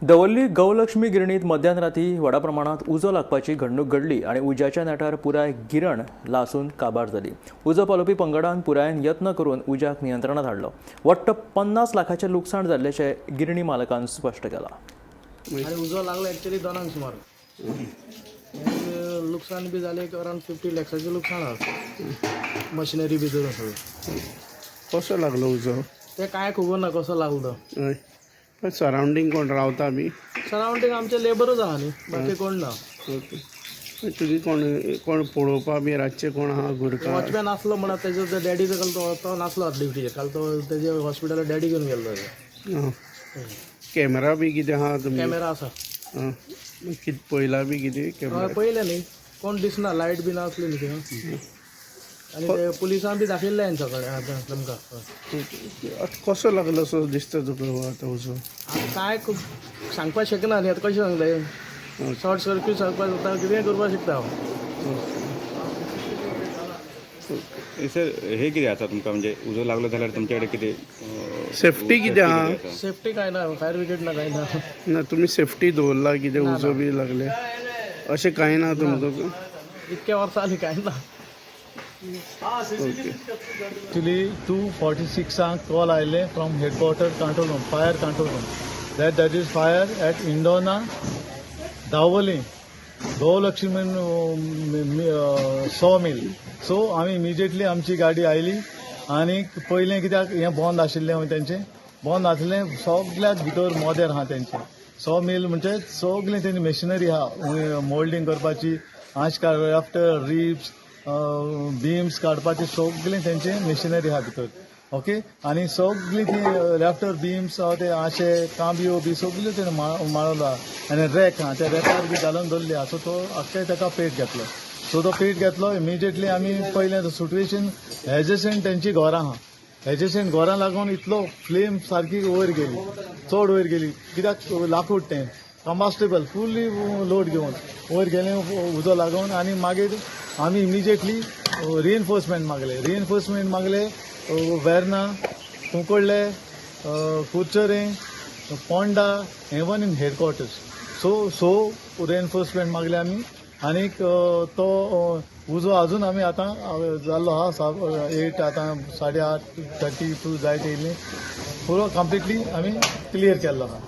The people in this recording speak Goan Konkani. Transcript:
दवर्ली गौलक्ष्मी गिरणीत मध्यान राती व्हडा प्रमाणात उजो लागपाची घडणूक घडली आणि उज्याच्या नेटार पुराय गिरण लासून काबार जाली. उजो पालोवपी पंगडान पुरायेन यत्न करून उज्याक नियंत्रणात हाडलो. वट्ट 50 लाखाचें लुकसाण जाल्ल्याचें गिरणी मालकान स्पश्ट केलां. आनी उजो लागलो एक्चुली 2 सुमार. मागीर लुकसाण बी जालें एक अरावंड 50 लॅक्साचें लुकसाण आसा, मशिनरी बी धरून सगळें. कसो लागलो उजो? तें कांय खबर ना कसो लागलो तो. हय, पण सरावंडींग कोण रावता बी? सरावंडींग आमचे लेबरूच आहा न्ही, बाकी कोण ना. ओके, तुगे कोण कोण पळोवपा बी रातचे कोण आहा गुरकार? वॉचमॅन आसलो म्हणा, तेजो डॅडीचो काल तो तो नासलो ड्युटीचेर काल, तो तेजे हॉस्पिटलार डॅडी घेवन गेल्लो. आं, कॅमेरा बी कितें आहा तुमगे? कॅमेरा आसा. आं, कितें पळयला बी कितें कॅमेरा? हय, पयलें न्ही, कोण दिसना, लायट बी नासली न्ही थंय. आनी ते पुलिसां बी दाखयल्लें हांवें सकाळीं आतां तुमकां, हय. आतां कसो लागलो असो दिसता तुका हो आतां उजो? आतां कांय सांगपाक शकना न्ही, आतां कशें सांगता? शॉर्ट सर्कीट सांगपाक जाता, कितेंय करपाक शकता हांव. सर, हे कितें आसा तुमकां, म्हणजे उजो लागलो जाल्यार तुमचे कडेन कितें सेफ्टी कितें आहा? आसा? सेफ्टी कांय ना, फायर ब्रिगेड ना, कांय ना. ना, तुमी सेफ्टी दवरला कितें? उजो बी लागले अशें कांय ना तुमकां? इतक्या वर्सां आनी कांय ना. एक्चुली 2:46 कॉल आयले from headquarter control room, fire control room, that that is fire at Indona, Dabolim, Gaulakshmi saw mill. So आमी इमिजिएटली आमची गाडी आयली आनी पयलें कित्याक हें बंद आशिल्लें तेंचें, बंद आसलें सगल्याक भितर मोदेर आहा तेंचें. सॉ मिल म्हणजे सगळें तेंची मशिनरी आहा, मोल्डींग करपाची, आंश आफ्टर रिब्स बिम्स काडपाची, सगळें तेंचे मशिनरी आहा भितर. ओके, आनी सगळीं ती रॅफ्टर बिम्स आहा, ते आशे कांबयो बी सगल्यो तेणें माळवलो आहा आनी रॅक आहा, त्या रॅकार बी घालून दवरली आहा. सो तो आख्खे ताका पेट घेतलो. सो तो पेट घेतलो, इमिजिएटली आमी पयलें सिटुएशन, एजसंट तेंची घरां आहा, एजसंट घरां लागून इतलो फ्लेम सारकी वयर गेली, चड वयर गेली, कित्याक लाकूड तें कंबास्टेबल फुल्ली लोड घेवन वयर गेलें उजो लागून. आनी मागीर आमी इमिजिएटली रिएनफोर्समेंट मागले, रिएनफोर्समेंट मागले Verna, Cuncolim, Curchorem, Ponda, even in headquarters. So reinforcement मागले आमी. आनीक तो उजो अजून आमी आतां जाल्लो आहा 8, आतां 8:30, 32 जायत येयली, पुरो कंप्लिटली आमी क्लियर केल्लो आहा.